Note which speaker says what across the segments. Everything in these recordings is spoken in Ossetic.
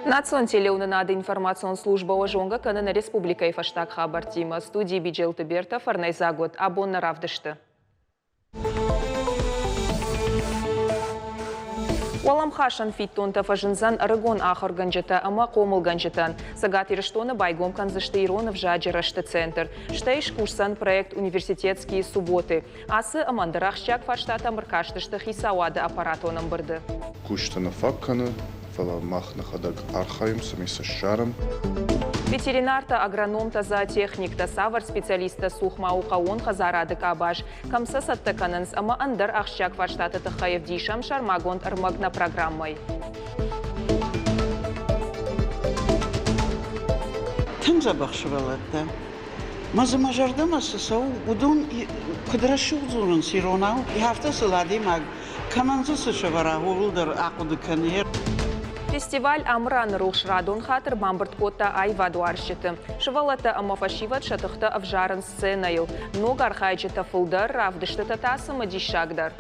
Speaker 1: Национ телеуынынады информацион службӕ уӕ зонгӕ кӕны нӕ республикӕйы фӕстаг хабӕрттимӕ. Студийы Биджелты Бертӕ фӕрнӕйдзаг уыд абон нӕ равдысты. Уӕлӕмхасӕн фиддонтӕ фӕзындзӕн ӕрыгон ахуыргӕнджытӕ ӕмӕ хъомылгӕнджытӕн. Цӕгат Ирыстоны байгом кӕндзысты ирон ӕвзаджы рӕзты центр. Стӕй скусдзӕн проект «Университетские субботы». Ацы ӕмӕ ӕндӕр ахсджиаг фарстатӕм ӕркастысты хицауады аппаратон ӕмбырды.
Speaker 2: Кусджытӕ нӕ фаг кӕны, фӕлӕ мах нӕхӕдӕг архайӕм, цӕмӕй сӕ ссарӕм.
Speaker 1: Ветеринартӕ, агрономтӕ, зоотехниктӕ, цавӕр специалисттӕ цух ма у хъӕууон хӕдзарады къабаз, кӕм сӕ цӕттӕ кӕнынц ӕмӕ ӕндӕр ахсджиаг фарстаты тыххӕй ӕвдисӕм сӕрмагонд ӕрмӕг нӕ программӕйы.
Speaker 3: Тынг дзӕбӕх сывӕллӕттӕ. Мӕ дзы мӕ зӕрдӕмӕ цы цӕуы, уыдон куыд рӕсугъд дзурынц иронау, афтӕ сыл адӕймаг кӕмӕн дзы цы сӕвӕра, ууыл дӕр ахъуыды кӕны.
Speaker 1: Фестиваль Амыраны рухс радон хатт ӕрбамбырд кодта аивадуарзджыты. Сывӕллӕттӕ ӕмӕ фӕсивӕд сӕ тыхтӕ ӕвзарынц сценӕйыл. Ног архайджытӕ фылдӕр, равдыстытӕ та цымыдисагдӕр.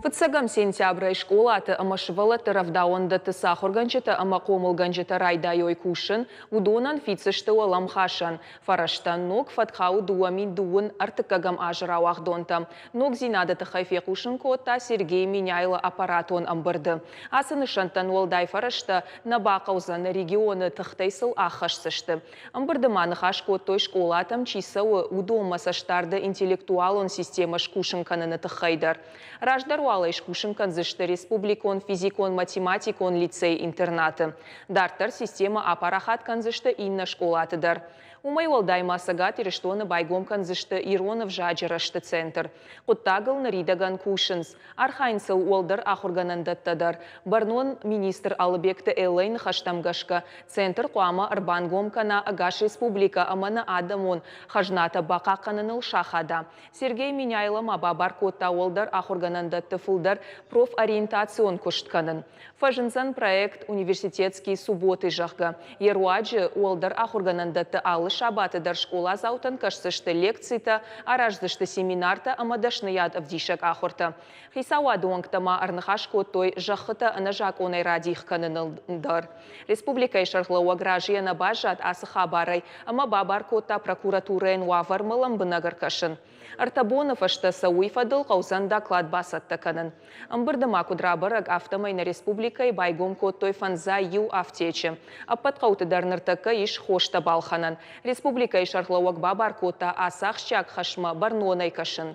Speaker 1: Фыццӕгӕм сентябрӕй скъолаты ӕмӕ сывӕллӕтты рӕвдауӕндӕтты цы ахуыргӕнджытӕ ӕмӕ хъомылгӕнджытӕ райдайой кусын, уыдонӕн фиддзысты уӕлӕмхасӕн фӕрӕзтӕ. Ног фӕтк хауы 2020 ӕртыккӕгӕм азы рауагъдонтӕм. Ногдзинады тыххӕй фехъусын кодта Сергей Меняйло аппаратон ӕмбырды. Ацы нысӕнттӕн уӕлдай фӕрӕзтӕ нӕ бахъӕудзӕн, регионы тыхтӕй сыл аххӕсдзысты. Ӕмбырды ма ныхас кодтой скъолатӕм чи цӕуы, уыдонмӕ цӕстдарды интеллектуалон системӕ скусын кӕныны тыххӕй дӕр. Раздӕр уал ӕй скусын кӕндзысты республикон физикон-математикон лицей-интернаты. Дарддӕр системӕ апарахат кӕндзысты иннӕ скъолаты дӕр. Уымӕй уӕлдай ма Цӕгат Ирыстоны байгом кӕндзысты ирон ӕвзаджы рӕзты центр. Хъуыддагыл ныридӕгӕн кусынц. Архайынц ыл уӕлдӕр ахуыргӕнӕндӕттӕ дӕр. Бӕрнон министр Алыбегты Эллӕйы ныхӕстӕм гӕсгӕ, центр хъуамӕ ӕрбангом кӕна ӕгас республикӕ ӕмӕ нӕ адӕмон хӕзнатӕ бахъахъхъӕныныл сахада. Сергей Меняйло ма бабар кодта уӕлдӕр ахуыргӕнӕндӕтты фылдӕр профориентацион куыст кӕнын. Фӕзындзӕн проект «Университетские субботы», зӕгъгӕ. Йе руаджы уӕлдӕр ахуыргӕнӕндӕтты алы сабаты дӕр скъоладзаутӕн кӕсдзысты лекцитӕ, араздзысты семинартӕ ӕмӕ дӕсныйад ӕвдисӕг ахуыртӕ. Хицауады уӕнгтӕ ма ӕрныхас кодтой зӕххытӕ ӕнӕзакъонӕй радих кӕныныл дӕр. Республикӕйы сӕргълӕууӕг разыйӕ нӕ баззад ацы хабарӕй ӕмӕ бабар кодта прокуратурӕйӕн уавӕрмӕ лӕмбынӕг ӕркӕсын. Ӕртӕ боны фӕстӕ сӕ уый фӕдыл хъӕудзӕн доклад бацӕттӕ кӕнын. Ӕмбырды ма куыд рабӕрӕг, афтӕмӕй нӕ республикӕйы байгом кодтой фӕндзай иу афтечы. Ӕппӕт хъӕуты дӕр ныртӕккӕ ис хостӕ балхӕнӕн. Республикӕйы сӕргълӕууӕг бабар кодта ацы ахсджиаг хӕсмӕ бӕрнонӕй кӕсын.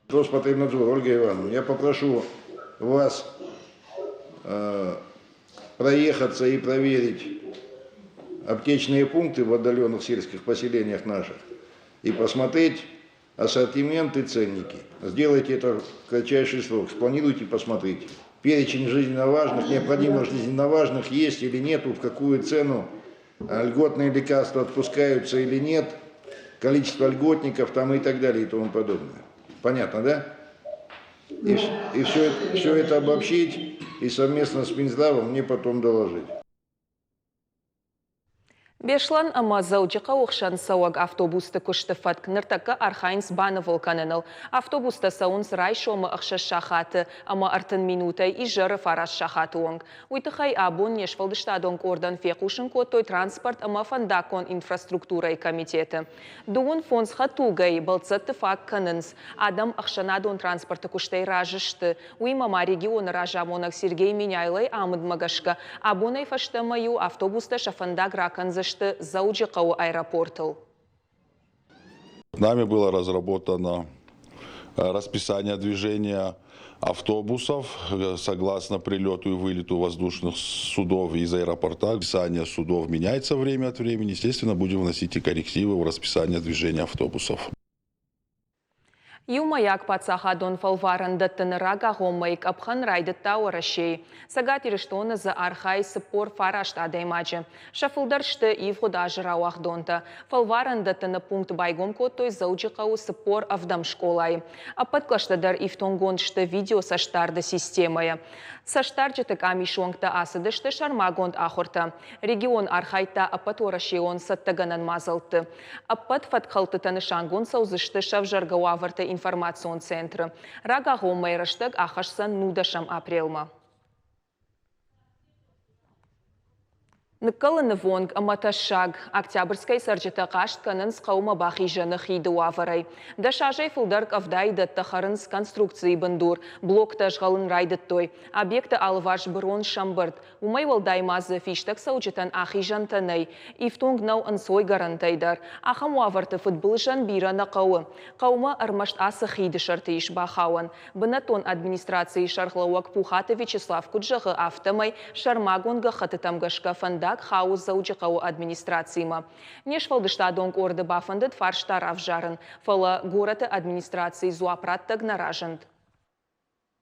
Speaker 2: Роспотребнадзор, Ольга Ивановна, я попрошу вас проехаться и проверить аптечные пункты в отдаленных сельских поселениях наших и посмотреть ассортимент и ценники. Сделайте это в кратчайший срок, спланируйте, посмотрите. Перечень жизненно важных, необходимо жизненно важных есть или нету, в какую цену льготные лекарства отпускаются или нет, количество льготников там и так далее и тому подобное. Понятно, да? И все это обобщить и совместно с Минздравом мне потом доложить.
Speaker 1: Беслӕн ӕмӕ Дзӕуджыхъӕуы хсӕн цӕуӕг автобусты куысты фӕтк ныртӕккӕ архайынц банывыл кӕныныл. Автобустӕ цӕуынц райсомы 6 сахаты ӕмӕ 30 минутӕй изӕры 9 сахаты онг. Уый тыххӕй абон не сфӕлдыстадон къордӕн фехъусын кодтой транспорт ӕмӕ фӕндаггон инфраструктурӕйы комитеты. Дыууын фондз хӕдтулгӕйы бӕлццӕтты фаг кӕнынц. Адӕм ӕхсӕнадон транспорты куыстӕй разы сты. Уыимӕ ма регионы разамонӕг Сергей Меняйлойы амындмӕ гӕсгӕ, абонӕй фӕстӕмӕ-иу автобустӕ сӕ фӕндаг ракӕндзысты Дзӕуджыхъӕуы аэропортыл.
Speaker 4: Нами было разработано расписание движения автобусов согласно прилету и вылету воздушных судов из аэропорта. Расписание судов меняется время от времени. Естественно, будем вносить и коррективы в расписание движения автобусов.
Speaker 1: Иумӕйаг паддзахадон фӕлварӕн дӕттыны рагагъоммӕйы къӕпхӕн райдыдта Уӕрӕсейы. Цӕгат Ирыстоны дзы архайы 49 адӕймаджы. Сӕ фылдӕр сты ивгъуыд азы рауагъдонтӕ. Фӕлварӕн дӕттыны пункт байгом кодтой Дзӕуджыхъӕуы 47-ӕм скъолайы. Ӕппӕт кълӕстӕ дӕр ифтонггонд сты видеоцӕстдарды системӕйӕ. Цӕстдарджыты къамисы уӕнгтӕ ацыдысты сӕрмагонд ахуыртӕ. Регион архайдта ӕппӕтуӕрӕсеон цӕттӕгӕнӕн мадзӕлтты. Ӕппӕт фӕткхӕлдтытӕ нысангонд цӕудзысты сӕвзӕргӕ уавӕрты информацион центры. Рагагъоммӕйы рӕстӕг ахӕсдзӕн нудӕсӕм апрелмӕ. Ныккӕлыны вонг ӕмӕ тӕссаг. Октябрьскӕй цӕрджытӕ хъаст кӕнынц хъӕумӕ бахизӕны хиды уавӕрӕй. Дӕс азӕй фылдӕр къӕвдайы дӕттӕ хӕрынц конструкцийы бындур, блоктӕ згъӕлын райдыдтой. Объекты алыварс бырон сӕмбырд. Уымӕй уӕлдай ма дзы фистӕгцӕуджытӕн ахизӕнтӕ нӕй, ифтонг нӕу ӕнцойгӕрӕнтӕй дӕр. Ахӕм уавӕрты фыдбылызӕн бирӕ нӕ хъӕуы. Хъӕумӕ ӕрмӕст ацы хиды сӕрты ис бахауӕн. Бынӕттон администрацийы сӕргълӕууӕг Пухаты Вячеслав куыд зӕгъы, афтӕмӕй сӕрмагонд гӕххӕттытӕм гӕсгӕ фӕндаг хауы Дзӕуджыхъӕуы администрацимӕ. Не сфӕлдыстадон къорды бафӕндыд фарста равзарын, фӕлӕ горӕты администрацийы дзуапп раттӕг нӕ разынд.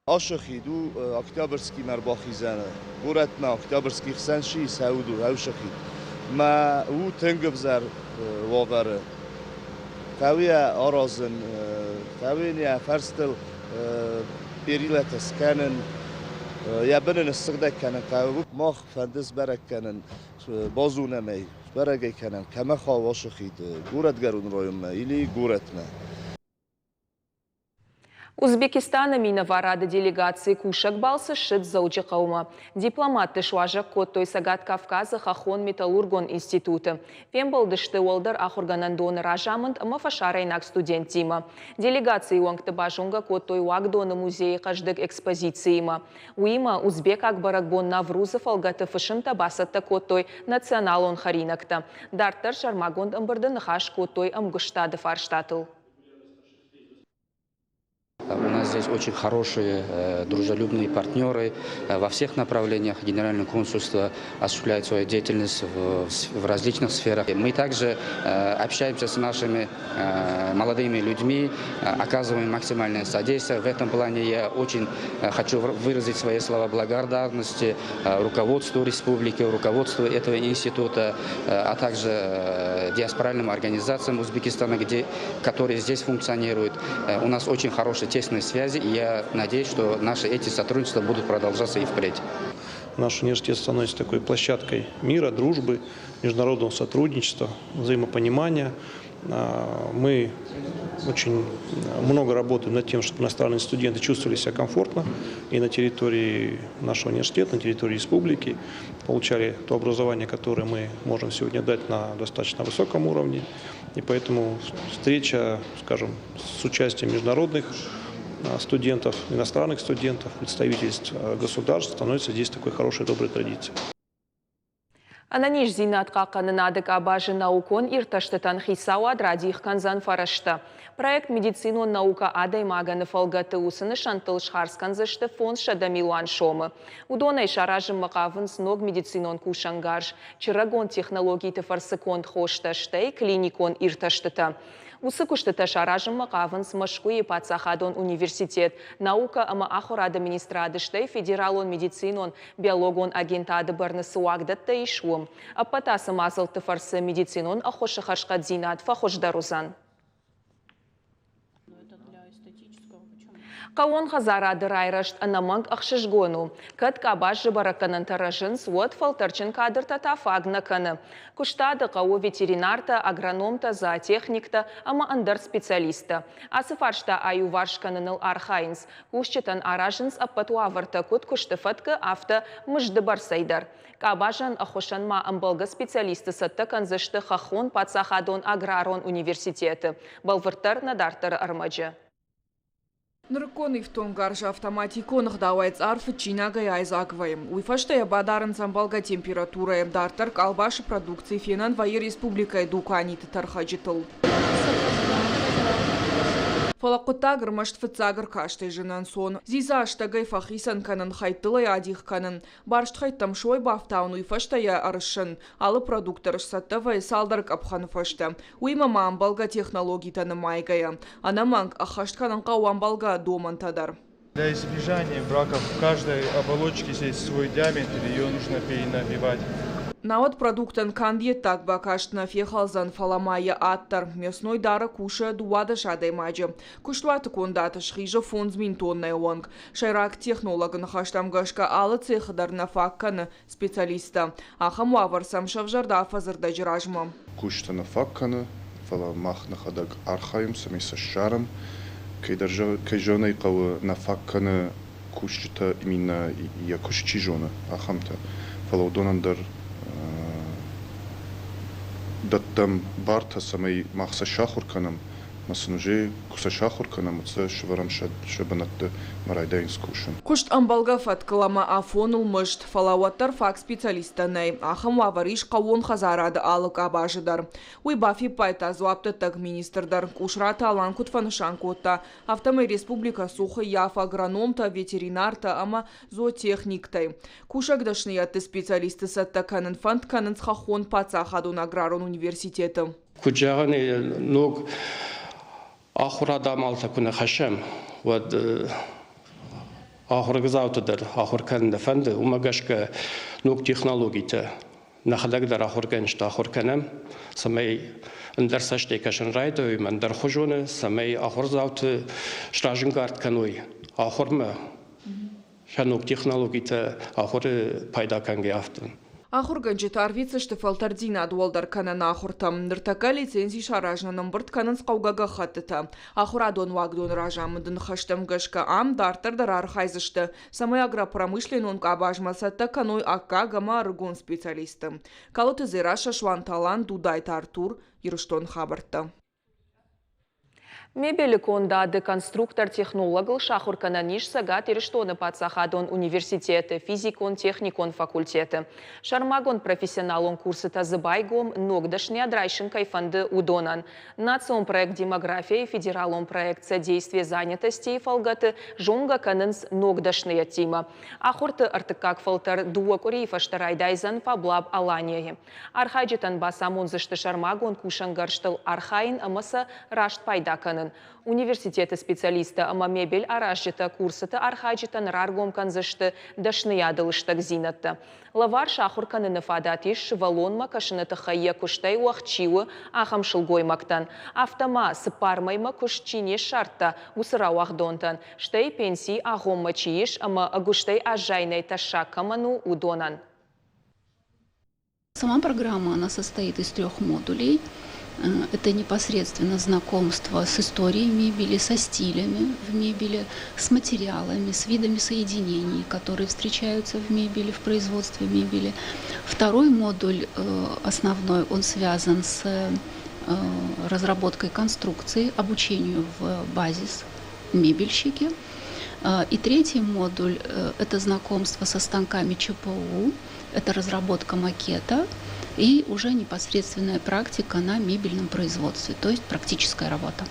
Speaker 5: Ашы хид у Октябрьскимӕ ӕрбахизӕны горӕтмӕ Октябрьский хсӕн чи ис, уыд ашы хид. Мӕ у тынг ӕвзӕр уавӕры. Хъӕуы йӕ аразын, хъӕуы йын йӕ фӕрстыл перилӕтӕ скӕнын, йӕ бын ын ссыгъдӕг кӕнын хъӕуы. Мах фӕнды сбӕрӕг кӕнын, базонӕм ӕй, сбӕрӕг ӕй кӕнӕм, кӕмӕ хауы ашы хид, горӕтгӕрон районмӕ или горӕтмӕ.
Speaker 1: Узбекистаны минӕварады делегаци кусӕг балцы ссыд Дзӕуджыхъӕумӕ. Дипломатты суазӕг кодтой Цӕгат Кавказы хӕххон-металлургон институты. Фембӕлдысты уӕлдӕр ахуыргӕнӕндоны разамынд ӕмӕ фӕсарӕйнаг студенттимӕ. Делегацийы уӕнгты базонгӕ кодтой уагдоны музейы хъӕздыг экспозициимӕ. Уыимӕ узбекаг бӕрӕгбон Наврузы фӕлгӕты фысымтӕ бацӕттӕ кодтой националон хӕринӕгтӕ. Дарддӕр сӕрмагонд ӕмбырды ныхас кодтой ӕмгуыстады фарстатыл.
Speaker 6: У нас здесь очень хорошие, дружелюбные партнеры во всех направлениях. Генеральное консульство осуществляет свою деятельность в различных сферах. Мы также общаемся с нашими молодыми людьми, оказываем максимальное содействие. В этом плане я очень хочу выразить свои слова благодарности руководству республики, руководству этого института, а также диаспоральным организациям Узбекистана, где, которые здесь функционируют. У нас очень хорошие тесные связи, и я надеюсь, что наши эти сотрудничества будут продолжаться и впредь.
Speaker 7: Наш университет становится такой площадкой мира, дружбы, международного сотрудничества, взаимопонимания. Мы очень много работаем над тем, чтобы иностранные студенты чувствовали себя комфортно и на территории нашего университета, на территории республики, получали то образование, которое мы можем сегодня дать на достаточно высоком уровне. И поэтому встреча, скажем, с участием международных студентов, иностранных студентов, представительств государств становится здесь такой хорошей, доброй традицией.
Speaker 1: Ӕнӕниздзинад хъахъхъӕнынады къабазы наукон иртӕстытӕн хицауад радих кӕндзӕн фӕрӕзтӕ. Проект «Медицинон наука адӕймагӕн-ы фӕлгӕты уыцы нысӕнттыл схардз кӕндзысты 500 милуан сомы. Уыдонӕй саразынмӕ хъавынц ног медицинон кусӕнгарз, чырӕгон технологиты фӕрцы конд хостӕ, стӕй клиникон иртӕстытӕ. Уыцы куыстытӕ саразынмӕ хъавынц Мӕскуыйы паддзахадон университет, наукӕ ӕмӕ ахуырады министрады, стӕй федералон медицинон биологон агентады бӕрны цы уагдӕттӕ ис, уым. Ӕппӕт ацы мадзӕлтты фӕрцы медицинон ӕххуысы хӕрзхъӕддзинад фӕхуыздӕр уыдзӕн. Хъӕууон хӕдзарады райрӕзт ӕнӕмӕнг ӕхсызгон у. Кӕд къабазы бӕрӕггӕнӕнтӕ рӕзынц, уӕд фӕлтӕрджын кадртӕ та фаг нӕ кӕны. Куыстады хъӕуы ветеринартӕ, агрономтӕ, зоотехниктӕ ӕмӕ ӕндӕр специалисттӕ. Ацы фарста аиуварс кӕныныл архайынц. Кусджытӕн аразынц ӕппӕт уавӕртӕ куыд куысты фӕткы, афтӕ мызды бӕрцӕй дӕр. Къабазӕн ӕххуысӕн ма ӕмбӕлгӕ специалистты цӕттӕ кӕндзысты Хӕххон паддзахадон аграрон университеты. Бӕлвырддӕр нӕ дарддӕры ӕрмӕджы.
Speaker 8: Нырыккон ифтонггарз автоматикон ӕгъдауӕй цъар фыдджинагӕй айдзаг вӕййы. Уый фӕстӕ йӕ бадарынц ӕмбӕлгӕ температурӕйы. Дарддӕр къалбасы продукци фенӕн вӕййы республикӕйы дуканиты тӕрхӕджытыл. Фӕлӕ хъуыддаг ӕрмӕст фыццаг ӕркастӕй зыны ӕнцон. Дзидза стӕгӕй фӕхицӕн кӕнын, хӕйттыл ӕй адих кӕнын, барст хӕйттӕм сой бафтауын, уый фӕстӕ йӕ ӕрыссын. Алы продукт дӕр сцӕттӕ вӕййы цалдӕр къӕпхӕны фӕстӕ. Уыимӕ ма ӕмбӕлгӕ технологитӕ нымайгӕйӕ. Ӕнӕмӕнг, ӕххӕст кӕнын хъӕуы ӕмбӕлгӕ домӕнтӕ дӕр.
Speaker 9: Для избежания браков в каждой оболочке есть свой диаметр, ее нужно перенабивать.
Speaker 8: Науӕд продуктӕн канд йе ддаг бакаст нӕ фехӕлдзӕн, фӕлӕ ма йӕ ад дӕр. Мясной дары кусы 12 адӕймаджы. Куыстуаты кондад схизы 5000 тоннӕйы онг. Сӕйраг технологы ныхӕстӕм гӕсгӕ алы цехы дӕр нӕ фаг кӕны специалисттӕ. Ахӕм уавӕр сӕм сӕвзӕрд афӕдзы рдӕджы размӕ.
Speaker 10: Кусджытӕ нӕ фаг кӕны, фӕлӕ мах нӕхӕдӕг архайӕм, цӕмӕй сӕ ссарӕм. Кӕйдӕр, кӕй зӕгъын ӕй хъӕуы, нӕ фаг кӕны кусджытӕ именно йӕ куыст чи зоны, ахӕмтӕ. Фӕлӕ уыдонӕн дӕр дӕттӕм бартӕ, цӕмӕй мах сӕ сахуыр кӕнӕм ӕмӕ сын уже куы сӕ сахуыр кӕнӕм, уӕд сӕ сӕвӕрӕм сӕ бынӕтты ӕмӕ райдайынц кусын.
Speaker 8: Куыст ӕмбӕлгӕ фӕткыл ӕмӕ афоныл мызд, фӕлӕ уӕддӕр фаг специалисттӕ нӕй. Ахӕм уавӕр ис хъӕууон хӕдзарады алы къабазы дӕр. Уый бафиппайдта дзуапдӕттӕг министр дӕр. Къусраты Алан куыд фӕнысан кодта, афтӕмӕй республикӕ цух ӕййафы агрономтӕ, ветеринартӕ ӕмӕ зоотехниктӕй. Кусӕг дӕсныйӕдты специалистты цӕттӕ кӕнын фӕнд кӕнынц Хӕххон паддзахадон аграрон университеты.
Speaker 11: Куыд зӕгъӕн, ног ахуырад амалтӕ куы нӕ хӕссӕм, уӕд ахуырдзауты дӕр ахуыр кӕнын нӕ фӕнды. Уымӕ гӕсгӕ ног технологитӕ нӕхӕдӕг дӕр ахуыргӕнджытӕ ахуыр кӕнӕм, цӕмӕй ӕндӕр цӕстӕй кӕсын райдайой, ӕндӕр хуызоны, цӕмӕй ахуырдзауты сразӕнгард кӕной ахуырмӕ, сӕ ног технологитӕ ахуыры пайда кӕнгӕ афтӕ.
Speaker 8: Ахуыргӕнджытӕ арвитдзысты фӕлтӕрддзинад уӕлдӕр кӕнӕн ахуыртӕм. Ныртӕккӕ лицензи саразынӕн ӕмбырд кӕнынц хъӕугӕ гӕххӕттытӕ. Ахуырадон уагдоны разамынды ныхӕстӕм гӕсгӕ ам дарддӕр дӕр архайдзысты, цӕмӕй агропромышленнон къабазмӕ цӕттӕ кӕной аккаг ӕмӕ ӕрыгон специалистты. Калоты Дзерассӕ, Суанты Алан, Дудайты Артур, Ирыстоны хабӕрттӕ.
Speaker 1: Мебелы кондады конструктор-технологыл сахуыр кӕнӕн ис Цӕгат Ирыстоны паддзахадон университеты физикон-техникон факультеты. Сӕрмагонд профессионалон курсытӕ дзы байгом, ног дӕсныйад райсын кӕй фӕнды, уыдонӕн. Национ проект «Демография»-йы федералон проект «Содействие занятости»-йы фӕлгӕты зонгӕ кӕнынц ног дӕсныйӕдтимӕ. Ахуырты ӕртыккаг фӕлтӕр дыууӕ къуырийы фӕстӕ райдайдзӕн Фаблаб Алания-йы. Архайджытӕн бацамондзысты сӕрмагонд кусӕнгӕрзтыл архайын ӕмӕ сӕ раст пайда кӕнын. Университеты специалисттӕ ӕмӕ мебель аразджытӕ курсыты архайджытӕн раргом кӕндзысты дӕсныйады лыстӕгдзинӕдтӕ. Лӕвар сахуыр кӕныны фадат ис сывӕллонмӕ кӕсыны тыххӕй йӕ куыстӕй уӕгъд чи у, ахӕм сылгоймӕгтӕн. Афтӕ ма, цыппар мӕймӕ куыст чи не ссардта, уыцы рауагъдонтӕн, стӕй пенсийы агъоммӕ чи ис ӕмӕ ӕгуыстӕй аззайынӕй тӕссаг кӕмӕн у, уыдонӕн.
Speaker 12: Сама программа, она состоит из трех модулей. Это непосредственно знакомство с историей мебели, со стилями в мебели, с материалами, с видами соединений, которые встречаются в мебели, в производстве мебели. Второй модуль основной, он связан с разработкой конструкции, обучению в базис мебельщики. И третий модуль – это знакомство со станками ЧПУ, это разработка макета и уже непосредственная практика на мебельном производстве, то есть практическая работа.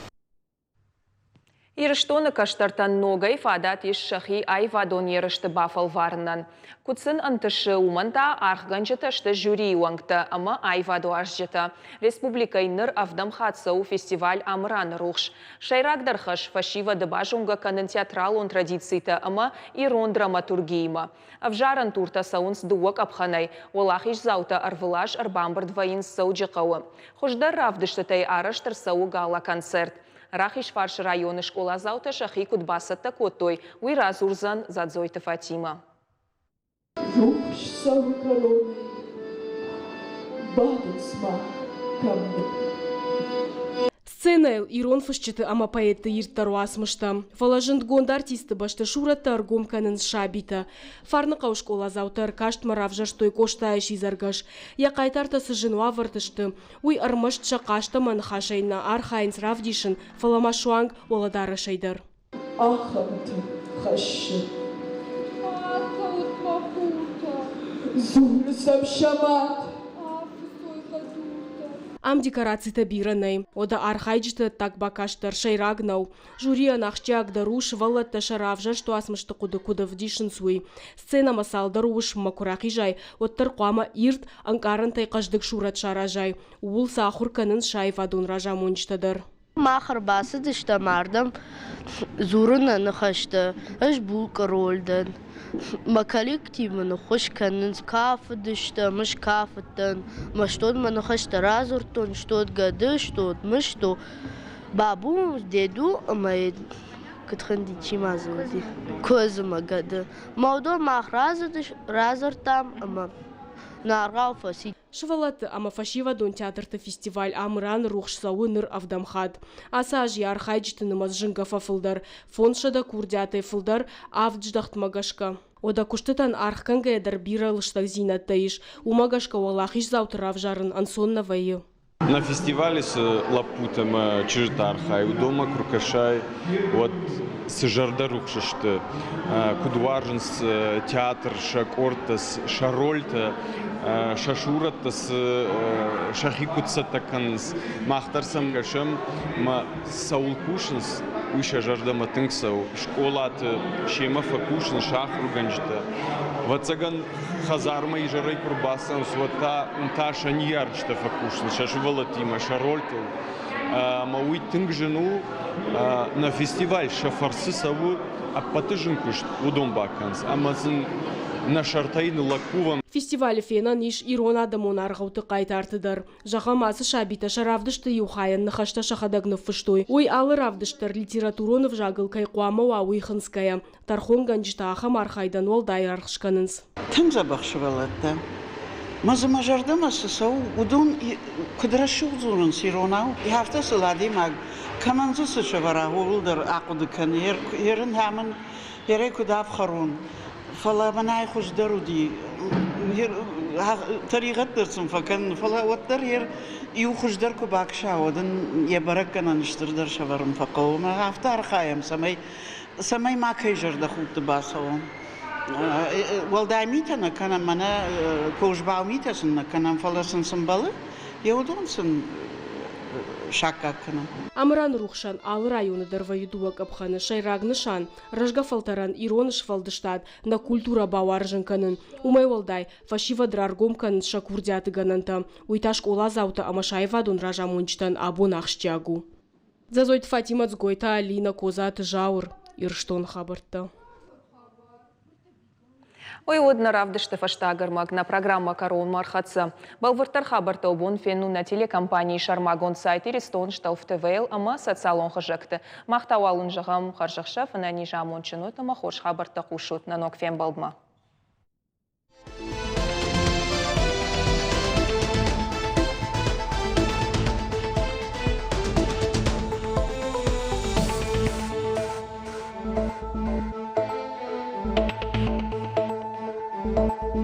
Speaker 1: Ирыстоны кӕстӕртӕн ногӕй фадат ис сӕхи аивадон ерысты бафӕлварынӕн. Куыд сын ӕнтысы, уымӕн та аргъгӕнджытӕ сты жюрийы уӕнгтӕ ӕмӕ аивадуарзджытӕ. Республикӕйы ныр ӕвдӕм хатт цӕуы фестиваль Амыраны рухс. Сӕйрагдӕр хӕс фӕсивӕды базонгӕ кӕнын театралон традицитӕ ӕмӕ ирон драматургиимӕ. Ӕвзарӕн туртӕ цӕуынц дыууӕ къӕпхӕнӕй. Уӕлахиздзаутӕ ӕрвылаз ӕрбамбырд вӕййынц Дзӕуджыхъӕуы. Хуыздӕр равдыстытӕй арӕзт ӕрцӕуы гала-концерт. Рахизфарсы районы скъоладзаутӕ сӕхи куыд бацӕттӕ кодтой, уый радзурдзӕн Дзадзойты Фатимӕ.
Speaker 13: Рухс цӕуы кӕронӕй, бадынц ма кӕм.
Speaker 14: Сценӕйыл ирон фысджыты ӕмӕ поэтты ирддӕр уацмыстӕ, фӕлӕ зындгонд артистты бӕсты сурӕттӕ ӕргом кӕнынц сабитӕ. Фарныхъӕуы скъоладзаутӕ ӕркастмӕ равзӕрстой Къостайы сидзӕргӕс. Йӕ хъайтартӕ цы зын уавӕрты сты, уый ӕрмӕст сӕ хъазт ӕмӕ ныхасӕй нӕ архайынц равдисын, фӕлӕ ма суанг уӕлӕдарӕсӕй дӕр.
Speaker 13: Ахӕмты хӕссы. Ацӕут, мӕ хуртӕ. Дзуры сӕм сӕ мад.
Speaker 14: Ам декорацитӕ бирӕ нӕй. Уӕдӕ архайджыты ӕддаг бакаст дӕр сӕйраг нӕу. Жюрийӕн ахсджиагдӕр у, сывӕллӕттӕ сӕ равзӕрст уацмысты хъуыды куыд ӕвдисынц, уый. Сценӕмӕ цалдӕр уысммӕ куы рахизай, уӕддӕр хъуамӕ ирд, ӕнкъарӕнтӕй хъӕздыг сурӕт саразай. Ууыл сӕ ахуыр кӕнынц сӕ аивадон разамонджытӕ дӕр.
Speaker 15: Мах ӕрбацыдыстӕм ардӕм дзурыны ныхӕстӕ. Ӕз булкъы роль дӕн. Мӕ коллектив мын ӕххуыс кӕнынц. Кафыдыстӕм, ӕз кафыдтӕн. Мӕстон мӕ ныхӕстӕ радзырдтон, стод гӕды, стод мыст у. Бабу, деду ӕмӕ куыд хуынди, чи ма дзы уыди? Куыдз ӕмӕ гӕды. Мӕ уыдон мах радзырдтам ӕмӕ нӕ аргъау фӕци.
Speaker 14: Сывӕллӕтты ӕмӕ фӕсивӕдон театрты фестиваль Амыраны рухс цӕуы ныр ӕвдӕм хатт. Ацы аз йӕ архайджыты нымӕц зынгӕ фӕфылдӕр, 500 курдиатӕй фылдӕр, авд здӕхтмӕ гӕсгӕ. Уӕдӕ куыстытӕн аргъ кӕнгӕйӕ дӕр бирӕ лыстӕгдзинӕдтӕ ис, уымӕ гӕсгӕ уӕлахиздзауты равзарын ӕнцон нӕ вӕййы.
Speaker 16: Нӕ фестивалы цы лӕппутӕ ӕмӕ чызджытӕ архайы, уыдонмӕ куы ркӕсай, уӕд цы зӕрдӕрухс сты, куыд уарзынц театр, сӕ къордтӕ, сӕ рольтӕ, сӕ сурӕттӕ цы сӕхи куыд цӕттӕ кӕнынц, мах дӕр сӕм кӕсӕм ӕмӕ цӕуыл кусынц, уый сӕ зӕрдӕмӕ тынг цӕуы. Скъолаты семӕ фӕкусынц сӕ ахуыргӕнджытӕ. Ӕвӕццӕгӕн, хӕдзармӕ изӕрӕй куы рбацӕуынц, уӕд та уым та сӕ ныййарджытӕ фӕкусынц сӕ сывӕллӕттимӕ, сӕ рольтыл. Ӕмӕ уый тынг зын у. Нӕ фестиваль сӕ фӕрцы цӕуы ӕппӕты зын куыст, уыдон бакӕнынц. Ӕмӕ сын нӕ сӕртӕй ныллӕг кувӕм.
Speaker 14: Фестивалы фенӕн ис ирон адӕмон аргъӕутты хъайтарты дӕр. Зӕгъӕм, ацы сабитӕ сӕ равдысты иу хайӕн ныхӕстӕ сӕхӕдӕг ныффыстой. Уый алы равдыст дӕр литературон ӕвзагыл кӕй хъуамӕ уа, уый хынцгӕйӕ. Тӕрхонгӕнджытӕ ахӕм архайдӕн уӕлдай аргъ скӕнынц.
Speaker 3: Тынг дзӕбӕх сывӕллӕттӕ. Мӕ дзы мӕ зӕрдӕмӕ цы цӕуы, уыдон куыд рӕсугъд дзурынц иронау, афтӕ сыл адӕймаг кӕмӕн дзы цы сӕвӕра, ууыл дӕр ахъуыды кӕны. Ерын мын ерӕй куыд ӕфхӕрон, фӕлӕ мӕнӕй хуыздӕр уыди. Тӕригъӕд дӕр сын фӕкӕнын, фӕлӕ уӕддӕр ер иу хуыздӕр куы бакӕса, уӕд ын йӕ бӕрӕггӕнӕн стырдӕр сӕвӕрын фӕхъӕуы. Ӕмӕ афтӕ архайӕм, цӕмӕй цӕмӕй макӕй зӕрдӕхудты бацӕуӕм. Уӕлдай митӕ нӕ кӕнӕм, мӕнӕ козбау митӕ сын нӕ кӕнӕм, фӕлӕ сын цы мбӕлы, йе уыдон сын саккаг кӕнӕм.
Speaker 14: Амыраны рухсӕн алы районы дӕр вӕййы дыууӕ къӕпхӕны. Сӕйраг нысан – рӕзгӕ фӕлтӕрӕн ирон сфӕлдыстад, нӕ культурӕ бауарзын кӕнын. Уымӕй уӕлдай, фӕсивӕд раргом кӕнынц сӕ курдиаты гӕнӕнтӕ. Уый та скъоладзаутӕ ӕмӕ сӕ аивадон разамонджытӕн абон ахсджиаг у. Дзӕзойты Фатимӕ, Дзгойты Алинӕ, Козаты Зауыр, Ирыстоны хабӕрттӕ.
Speaker 1: Уый уыд нӕ равдысты фӕстаг ӕрмӕг. Нӕ программӕ кӕронмӕ ӕрхӕццӕ. Бӕлвырддӕр хабӕрттӕ бон фенну нӕ телекомпанийы сӕрмагонд сайт Иристон Стълф ТВ-йыл ӕмӕ социалон хызӕгты. Мах та уал уын зӕгъӕм, хӕрзӕхсӕв, ӕнӕниз амондджын ут ӕмӕ хорз хабӕрттӕ хъусут нӕ ног фембӕлдмӕ.